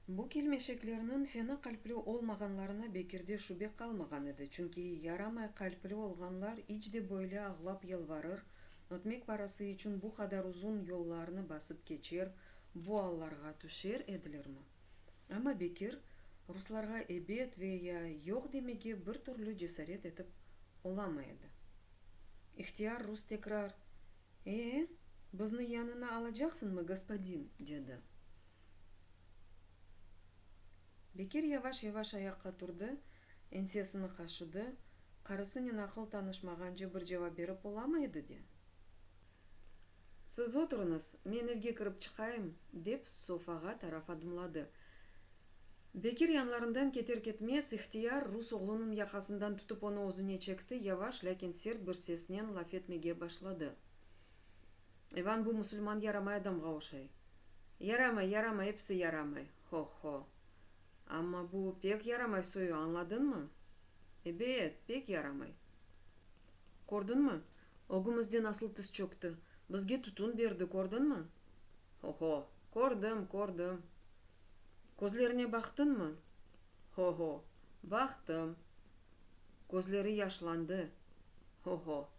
Bu kelmeşeklerniñ fena qalpli olmağanlarına Bekirde şübe qalmağan edi, çünki yaramay qalpli olğanlar iç de böyle ağlap yalvarır, ötmek parası içün bu qadar uzun yollarnı basıp keçer, bu allarğa tüşer edilermi? Amma Bekir ruslarğa ebet ve ya yoq demege bir türlü cesaret etip olamay edi. İhtiyar rus tekrar, E-e, bizni yanıña alacaqsıñmı, gospodin? dedi. Bekir yavaş-yavaş ayaqqa turdı, eñsesini qaşıdı, qarısınen aqıl tanışmağance bir cevap berip olamay edi de. Siz oturıñız, men evge kirip çıqayım, dep sofağa taraf adımladı. Bekir yanlarından keter-ketmez, ihtiyar rus oğlunıñ yaqasından tutıp onı özüne çekti, yavaş, lâkin sert bir sesnen laf etmege başladı. İvan bu musulman yaramay adamğa oşay. Yaramay, yaramay, episi yaramay. Ho-ho! Amma bu pek yaramay soyu, añladıñmı? Ebet, pek yaramay. Kördiñmi, ögümizde nasıl tiz çökti, bizge tütün berdi, kördiñmi? Ho-ho! Kördim, kördim. Közlerine baqtıñmı? Ho-ho! Baqtım. Közleri yaşlandı. Ho-ho!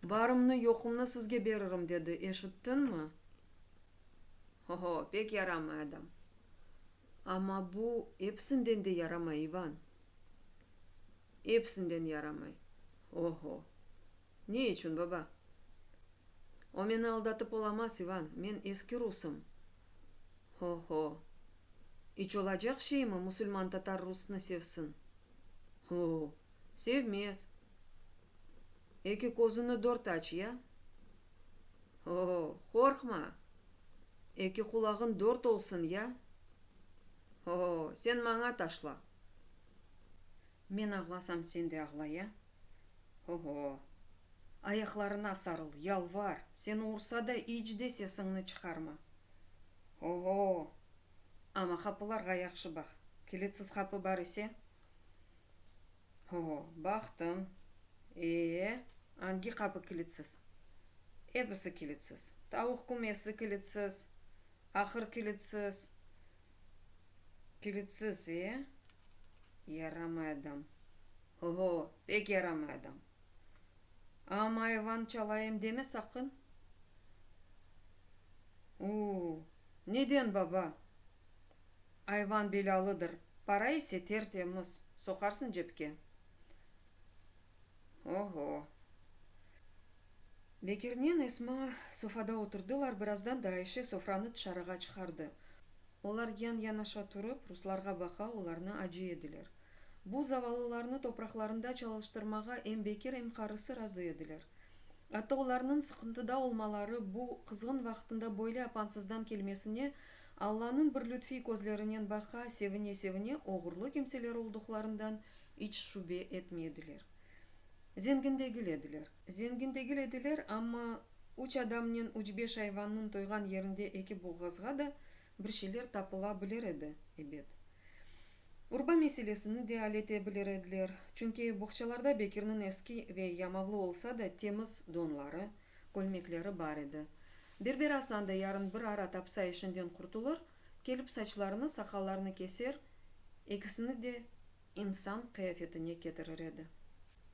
Barımnı-yoqumnı sizge beririm, dedi, eşittiñmi? Ho-ho, pek yaramay adam. Amma bu episinden de yaramay, İvan. Episinden yaramay. Ho-ho! Ne içün, baba? O meni aldatıp olamaz, İvan, men eski rusım. Ho-ho! İç olacaq şeymi, musulman tatar rusnı sevsin? Ho-ho! Sevmez. Eki közüni dört aç, ya? Ho-ho! Qorqma! Eki qulağın dört olsun, ya? Ho-ho! Sen maña taşla! Men ağlasam, sen de ağla, ya? Ho-ho! Ayaqlarına sarıl, yalvar, seni ursa da iç de sesiñni çıqarma. Ho-ho! Amma qapılarğa yahşı baq, kilitsiz qapı bar ise? Ho-ho, baqtım. E-e, angi qapı kilitsiz? Episi kilitsiz. Tavuq kümesi kilitsiz, ahır kilitsiz. Kilitsiz, e? Yaramay adam. Ho-ho, pek yaramay adam. Amma ayvan çalayım deme saqın. U-u, neden, baba? Ayvan belâlıdır, para ise ter-temiz, soqarsıñ cepke. Oho! Bekirnen Esma sofada oturdılar, birazdan da Ayşe sofranı tışarığa çıqardı. Olar yan-yanaşa turıp, ruslarğa baqa, olarnı acıy ediler. Bu zavallılarnı topraqlarında çalıştırmağa em Bekir, em qarısı razı ediler. Atta olarnıñ sıqıntıda olmaları, bu qızğın vaqtında böyle apansızdan kelmesine Allanıñ bir lütfiy közlerinen baqa, sevine-sevine oğurlı kimseler olduqlarından iç şübe etmey ediler. Zengin degil ediler. Zengin degil ediler, amma üç adamnen üç-beş ayvannıñ toyğan yerinde eki boğazğa da bir şeyler tapıla bilir edi, ebet. Urba meselesini de al ete bilir ediler, çünki boğçalarda Bekirniñ eski ve yamavlı olsa da temiz donları, kölmekleri bar edi. Berber Asan da yarın bir ara tapsa işinden qurtulır, kelip saçlarını, saqallarını keser, ekisini de insan qıyafetine ketirir edi.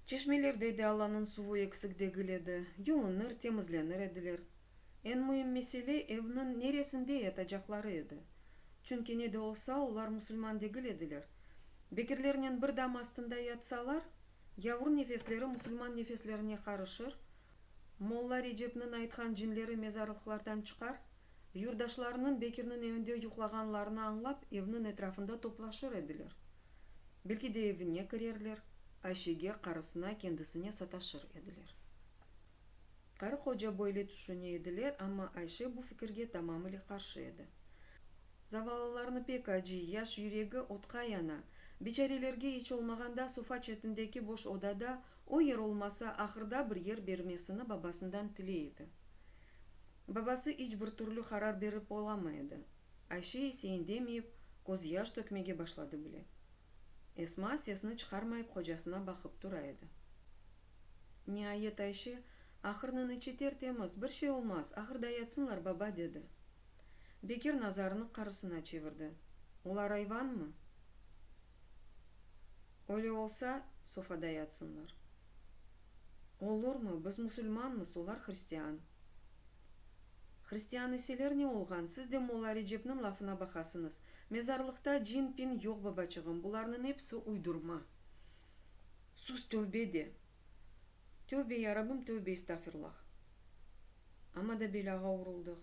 Çeşmelerde de Allanıñ suvu eksik degil edi, yuvunır, temizlenir ediler. Eñ müim mesele evniñ neresinde yatacaqları edi. Çünki ne de olsa olar musulman degil ediler. Bekirlernen bir dam astında yatsalar, yavur nefesleri musulman nefeslerine qarışır, Molla Recepniñ aytqan cinleri mezarlıqlardan çıqar, yurtdaşlarınıñ Bekirniñ evinde yuqlağanlarını añlap, evniñ etrafında toplaşır ediler. Belki de evine kirerler, Ayşege, qarısına, kendisine sataşır ediler. Qarı-qoca böyle tüşüne ediler, amma Ayşe bu fikirge tamamıle qarşı edi. Zavallılarnı pek acıy, yaş yüregi otqa yana, biçarelerge iç olmağanda sofa çetindeki boş odada, o yer olmasa, ahırda bir yer bermesini babasından tiley edi. Babası iç bir türlü qarar berip olamay edi. Ayşe ise indemeyip, közyaş tökmege başladı bile. Esma sesini çıqarmayıp qocasına baqıp tura edi. Niayet Ayşe, Ahırnıñ içi ter-temiz, bir şey olmaz, ahırda yatsınlar, baba, dedi. Bekir nazarını qarısına çevirdi. Olar ayvanmı? Öyle olsa, sofada yatsınlar. Olurmı, biz musulmanmız, olar hristian. Hristian iseler ne olğan, siz de Molla Recepniñ lafına baqasıñız. Mezarlıqta cin-pin yoq, babaçığım, bularnıñ episi uydurma. Sus, tövbe de! Tövbe, yarabbim, tövbe, estağfirullah. Amma da belâğa uruldıq.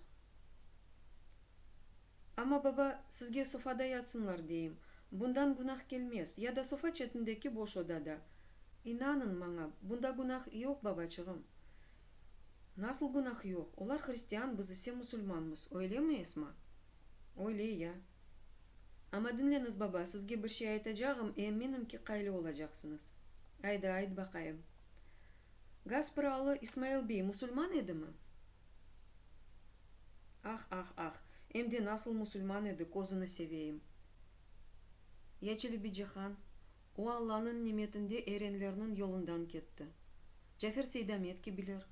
Amma, baba, sizge sofada yatsınlar deyim. Bundan günah kelmez. Ya da sofa çetindeki boş odada. İnanıñ maña, bunda günah yoq, babaçığım. Nasıl günah yoq? Olar hristian, biz ise musulmanmız. Öylemi, Esma? Öyle ya. Amma diñleñiz, baba, sizge bir şey aytacağım, eminim ki, qaylı olacaqsıñız. Ayda, ayt baqayım. Gaspıralı İsmail bey musulman edimi? Ah, ah, ah, em de nasıl musulman edi, közüni seveyim! Ya Çelebicihan, o Allanıñ nimetinde erenlerniñ yolundan ketti. Cafer Seydamet kibiler.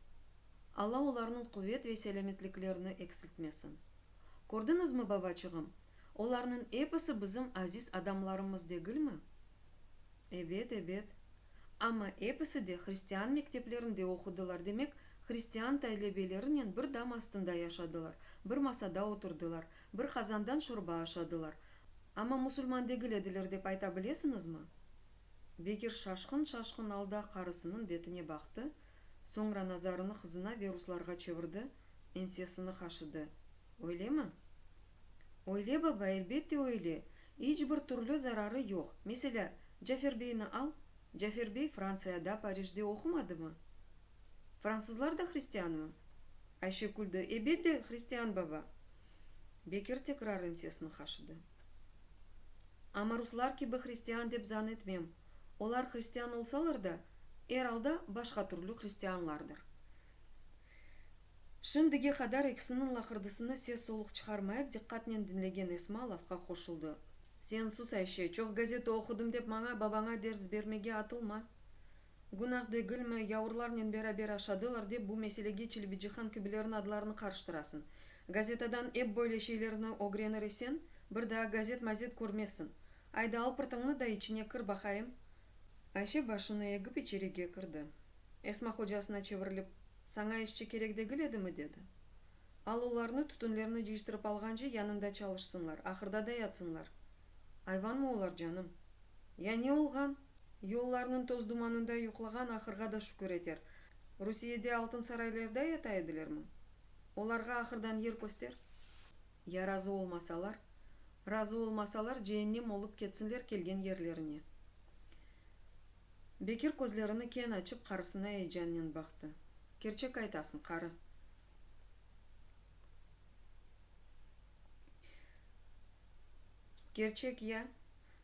Alla olarnıñ quvet ve selâmetliklerini eksiltmesin. Kördiñizmi, babaçığım, olarnıñ episi bizim aziz adamlarımız degilmi? Ebet, ebet. Amma episi de hristian mekteplerinde oqudılar, demek, hristian talebelerinen bir dam astında yaşadılar, bir masada oturdılar, bir qazandan şorba aşadılar. Amma musulman degil ediler dep ayta bilesiñizmi? Bekir şaşqın-şaşqın alda qarısınıñ betine baqtı, soñra nazarını qızına ve ruslarğa çevirdi, ensesini qaşıdı. Öylemi? Öyle, baba, elbette öyle. İç bir türlü zararı yoq. Meselâ, Cafer beyni al. Cafer bey Frantsiyada, Parijde oqumadımı? Fransızlar da hristianmı? Ayşe küldi. Ebet de, hristian, baba. Bekir tekrar ensesini qaşıdı. Amma ruslar kibi hristian dep zan etmem. Olar hristian olsalar da, er alda başqa türlü hristianlardır. Şimdige qadar ekisiniñ laqırdısını ses-soluq çıqarmayıp diqqatnen diñlegen Esma lafqa qoşuldı. Sen sus, Ayşe, çoq gazeta oqudım dep maña, babaña ders bermege atılma. Günah degilmi, yavurlarnen beraber aşadılar dep bu meselege Çelebicihan kibilerniñ adlarını qarıştırasıñ. Gazetadan ep böyle şeylerni ögrenir iseñ, bir daa gazet-mazet körmezsiñ. Ayda, al pırtıñnı da içine kir baqayım. Ayşe başını egip içerige kirdi. Esma hocasına çevirilip, Saña işçi kerek degil edimi? dedi. Al olarnı, tütünlerni cıyıştırıp alğance yanında çalışsınlar, ahırda da yatsınlar. Ayvanmı olar, canım? Ya ne olğan? Yollarnıñ toz-dumanında yuqlağan ahırğa da şükür eter. Rusiyede altın saraylarda yata edilermi? Olarğa ahırdan yer köster. Ya razı olmasalar? Razı olmasalar, ceennem olıp ketsinler kelgen yerlerine. Bekir közlerini keñ açıp qarısına eyecannen baqtı. Kerçek aytasıñ, qarı. Kerçek ya.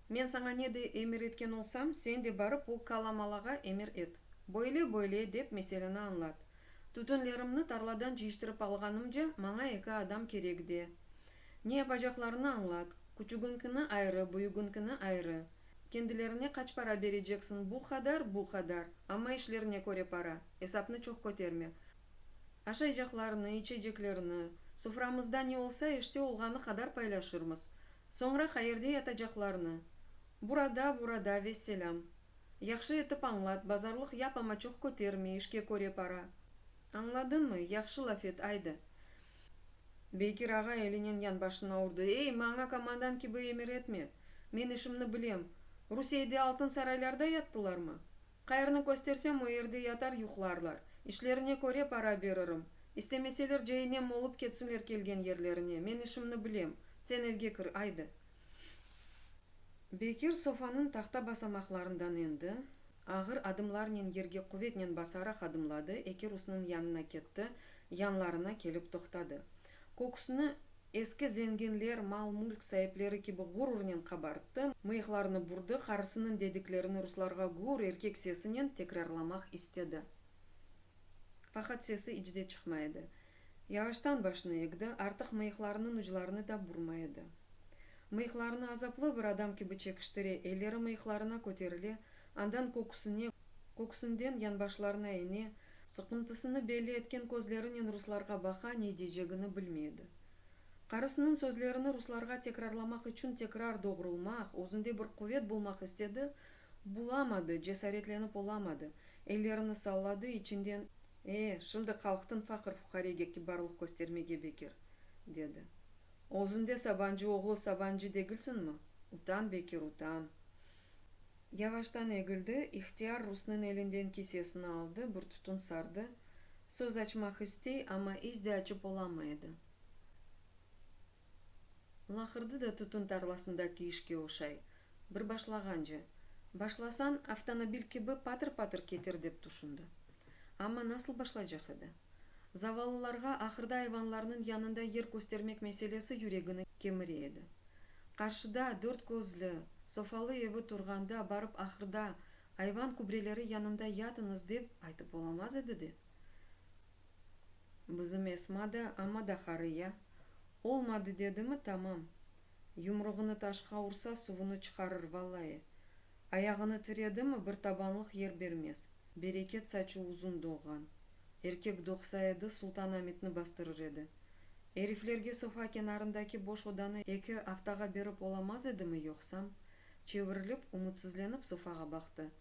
Men saña ne de emir etken olsam, sen de barıp o kala-malağa emir et. Böyle-böyle dep meseleni añlat. Tütünlerimni tarladan cıyıştırıp alğanımca, maña eki adam kerek de. Ne yapacaqlarını añlat. Küçügiñkini ayrı, büyügiñkini ayrı. Kendilerine qaç para bereceksiñ, bu qadar, bu qadar, amma işlerine köre para, esapnı çoq köterme. Aşaycaqlarını, içeceklerini, soframızda ne olsa, işte olğanı qadar paylaşırmız. Soñra qayerde yatacaqlarını. Burada, burada, vesselâm. Yahşı etip añlat, bazarlıq yap, amma çoq köterme, işke köre para. Añladıñmı? Yahşı laf et, aydı. Bekir ağa elinen yanbaşına urdı. Ey, maña komandan kibi emir etme! Men işimni bilem. Rusiyede altın saraylarda yattılarmı? Qayerni köstersem, o yerde yatar yuqlarlar. İşlerine köre para beririm. İstemeseler ceenem olıp ketsinler kelgen yerlerine. Men işimni bilem. Sen evge kir, aydı. Bekir sofanıñ tahta basamaqlarından endi, ağır adımlarnen yerge quvetnen basaraq adımladı, eki rusnıñ yanına ketti, yanlarına kelip toqtadı. Köküsini eski zenginler, mal-mülk saipleri kibi ğururnen qabarttı, mıyıqlarını burdı, qarısınıñ dediklerini ruslarğa gür erkek sesinen tekrarlamaq istedi. Faqat sesi iç de çıqmay edi. Yavaştan başını egdi, artıq mıyıqlarınıñ uclarını da burmay edi. Mıyıqlarını azaplı bir adam kibi çekiştire, elleri mıyıqlarına köterile, andan köküsine, köküsinden yanbaşlarına ene, sıqıntısını belli etken közlerinen ruslarğa baqa, ne deycegini bilmey edi. Qarısınıñ sözlerini ruslarğa tekrarlamaq içün tekrar doğrulmaq, özünde bir quvet bulmaq istedi, bulamadı, cesaretlenip olamadı. Ellerini salladı, içinden, E, şimdi qalqtıñ faqır-fuqarege kibarlıq köstermege, Bekir, dedi. Özüñ de Sabancı oğlu Sabancı degilsiñmi? Utan, Bekir, utan! Yavaştan egildi, ihtiyar rusnıñ elinden kisesini aldı, bir tütün sardı. Söz açmaq istey, amma iç de açıp olamay edi. Laqırdı da tütün tarlasındaki işke oşay, bir başlağance. Başlasañ, avtomobil kibi patır-patır keter dep tüşündi. Amma nasıl başlaycaq edi? Zavallılarğa ahırda ayvanlarnıñ yanında yer köstermek meselesi yüregini kemire edi. Qarşıda dört közlü, sofalı evi turğanda barıp ahırda, ayvan kübreleri yanında yatıñız dep aytıp olamaz edi de. Bizim Esma da amma da harı ya. Olmadı dedimi, tamam. Yumruğını taşqa ursa suvunı çıqarır, vallai. Ayağını tiredimi, bir tabanlıq yer bermez. Bereket saçı uzun doğğan. Erkek doğsa edi, Sultan Ametni bastırır edi. Eriflerge sofa kenarındaki boş odanı eki aftağa berip olamaz edimi yoqsam? Çevirilip, ümütsizlenip sofağa baqtı.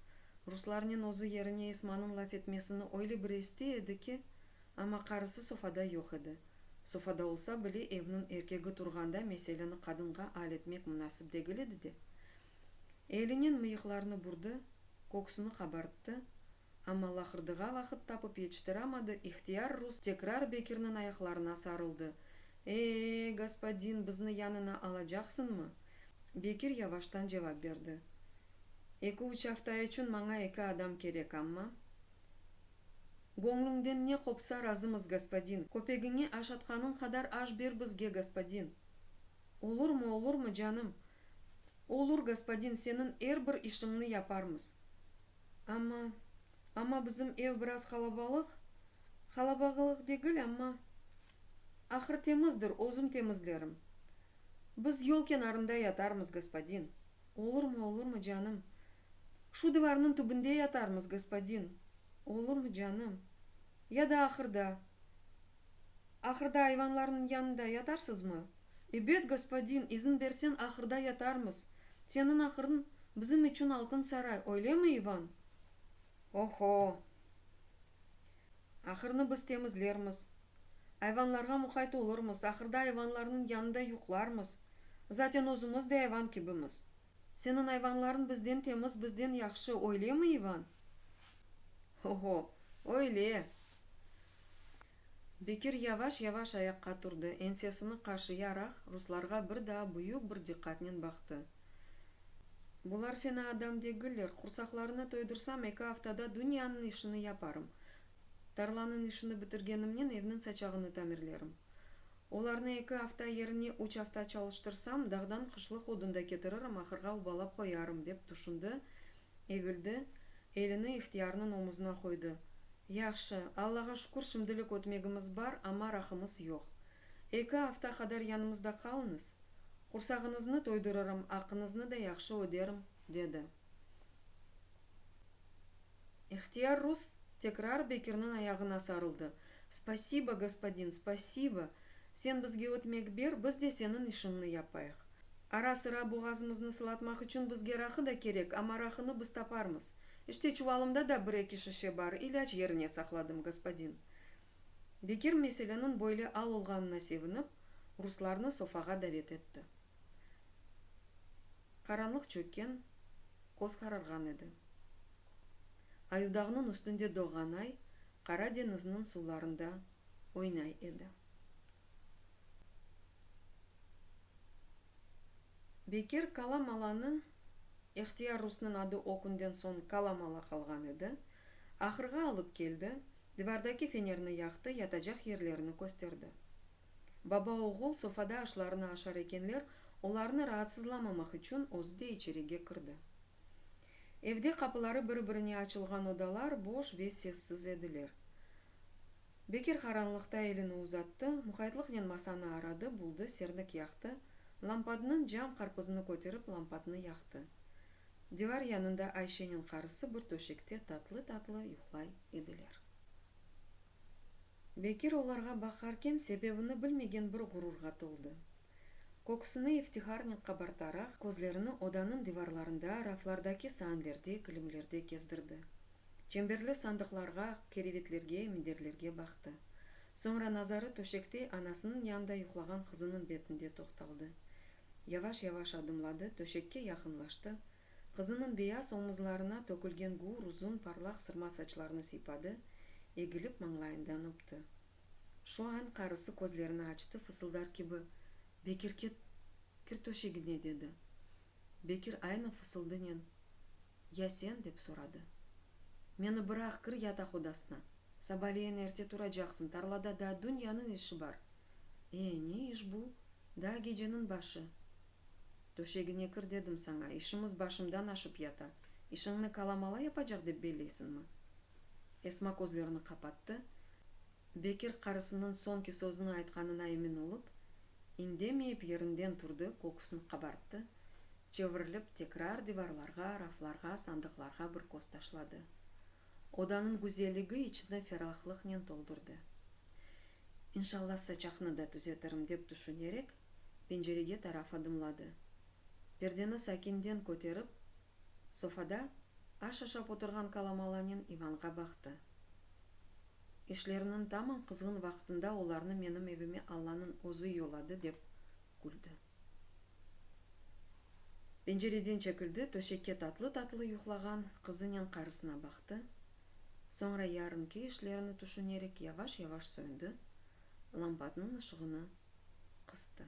Ruslarnen özü yerine Esmanıñ laf etmesini öyle bir istey edi ki, amma qarısı sofada yoq edi. Sofada olsa bile evniñ erkegi turğanda meseleni qadınğa al etmek munasip degil edi de. Elinen mıyıqlarını burdı, köksüni qabarttı, amma laqırdığa vaqıt tapıp yetiştiramadı, ihtiyar rus tekrar Bekirniñ ayaqlarına sarıldı, E-e, gospodin, bizni yanına alacaqsıñmı? Bekir yavaştan cevap berdi. Eki-üç afta içün maña eki adam kerek, amma. Göñlüñden ne qopsa razımız, gospodin, köpegiñe aşatqanıñ qadar aş ber bizge, gospodin. Olurmı, olurmı, canım? Olur, gospodin, seniñ er bir işiñni yaparmız. Amma, amma bizim ev biraz qalabalıq, qalabağılıq degil, amma ahır temizdir, özüm temizlerim. Biz yol kenarında yatarmız, gospodin. Olurmı, olurmı, canım? Şu dıvarnıñ tübünde yatarmız, gospodin. Olurmı, canım? Ya da ahırda. Ahırda ayvanlarnıñ yanında yatarsızmı? Ebet, gospodin, izin berseñ, ahırda yatarmız. Seniñ ahırıñ bizim içün altın saray, öylemi, İvan? Oho! Ahırnı biz temizlermiz. Ayvanlarğa muqayt olurmız, ahırda ayvanlarnıñ yanında yuqlarmız. Zaten özümiz de ayvan kibimiz. Seniñ ayvanlarıñ bizden temiz, bizden yahşı, öylemi, İvan? Oho, öyle! Bekir yavaş-yavaş ayaqqa turdı, ensesini qaşıyaraq, ruslarğa bir daa büyük bir diqqatnen baqtı. Bular fena adam degiller, qursaqlarını toydursam, eki aftada dünyanıñ işini yaparım. Tarlanıñ işini bitirgenimnen evniñ saçağını tamirlerim. Olarnı eki afta yerine üç afta çalıştırsam, dağdan qışlıq odun da ketiririm, ahırğa ubalap qoyarım, dep tüşündi, egildi, elini ihtiyarnıñ omuzına qoydı. Yahşı, Allağa şükür, şimdilik ötmegimiz bar, amma raqımız yoq. Eki afta qadar yanımızda qalıñız. Qursağıñıznı toydurırım, aqqıñıznı da yahşı öderim, dedi. İhtiyar rus tekrar Bekirniñ ayağına sarıldı, Spasibo, gospodin, spasibo! Sen bizge ötmek ber, biz de seniñ işiñni yapayıq. Ara-sıra boğazımıznı sılatmaq içün bizge raqı da kerek, amma raqını biz taparmız. İşte, çuvalımda da bir-eki şişe bar, ilâc yerine saqladım, gospodin. Bekir meseleniñ böyle al olğanına sevinip, ruslarnı sofağa davet etti. Qaranlıq çökken, köz qararğan edi. Ayuvdağnıñ üstünde doğğan ay Qara deñizniñ suvlarında oynay edi. Bekir Kala-Malanı, ihtiyar rusnıñ adı o künden soñ Kala-Mala qalğan edi, ahırğa alıp keldi, divardaki fenerni yaqtı, yatacaq yerlerini kösterdi. Baba-oğul sofada aşlarını aşar ekenler, olarnı raatsızlamamaq içün özü de içerige kirdi. Evde qapıları biri-birine açılğan odalar boş ve sessiz ediler. Bekir qaranlıqta elini uzattı, muqaytlıqnen masanı aradı, buldı, sernik yaqtı, lampadnıñ cam qarpızını köterip lampatnı yaqtı. Divar yanında Ayşenen qarısı bir töşekte tatlı-tatlı yuqlay ediler. Bekir olarğa baqarken, sebebini bilmegen bir ğururğa toldı. Köksüni iftiharnen qabartaraq, közlerini odanıñ divarlarında, raflardaki saanlerde, kilimlerde kezdirdi. Çemberli sandıqlarğa, kerevitlerge, minderlerge baqtı. Soñra nazarı töşekte anasınıñ yanında yuqlağan qızınıñ betinde toqtaldı. Yavaş-yavaş adımladı, töşekke yaqınlaştı, qızınıñ beyaz omuzlarına tökülgen gür, uzun, parlaq sırma saçlarını sıypadı, egilip mañlayından öpti. Şu an qarısı közlerini açtı, fısıldar kibi, Bekir, ket, kir töşegine, dedi. Bekir aynı fısıldınen, Ya sen? dep soradı. Meni bıraq, kir yataq odasına. Sabaleyin erte turacaqsıñ, tarlada daa dünyanıñ işi bar. E, ne iş bu? Daa geceniñ başı. Töşegine kir dedim saña, işimiz başımdan aşıp yata. İşiñni kala-mala yapacaq dep belleysiñmi? Esma közlerini qapattı. Bekir qarısınıñ soñki sözüni aytqanına emin olıp, indemeyip yerinden turdı, köküsini qabarttı, çevirilip tekrar divarlarğa, raflarğa, sandıqlarğa bir köz taşladı. Odanıñ güzelligi içini ferahlıqnen toldurdı. İnşalla saçaqnı da tüzetirim, dep tüşünerek, pencerege taraf adımladı. Perdeni sakinden köterip, sofada aş aşap oturğan Kalamalanen İvanğa baqtı. İşlerniñ tamam qızğın vaqtında olarnı menim evime Allanıñ özü yolladı, dep küldi. Pencereden çekildi, töşekke tatlı-tatlı yuqlağan qızınen qarısına baqtı, soñra yarınki işlerini tüşünerek yavaş-yavaş söndi, lampatnıñ ışığını qıstı.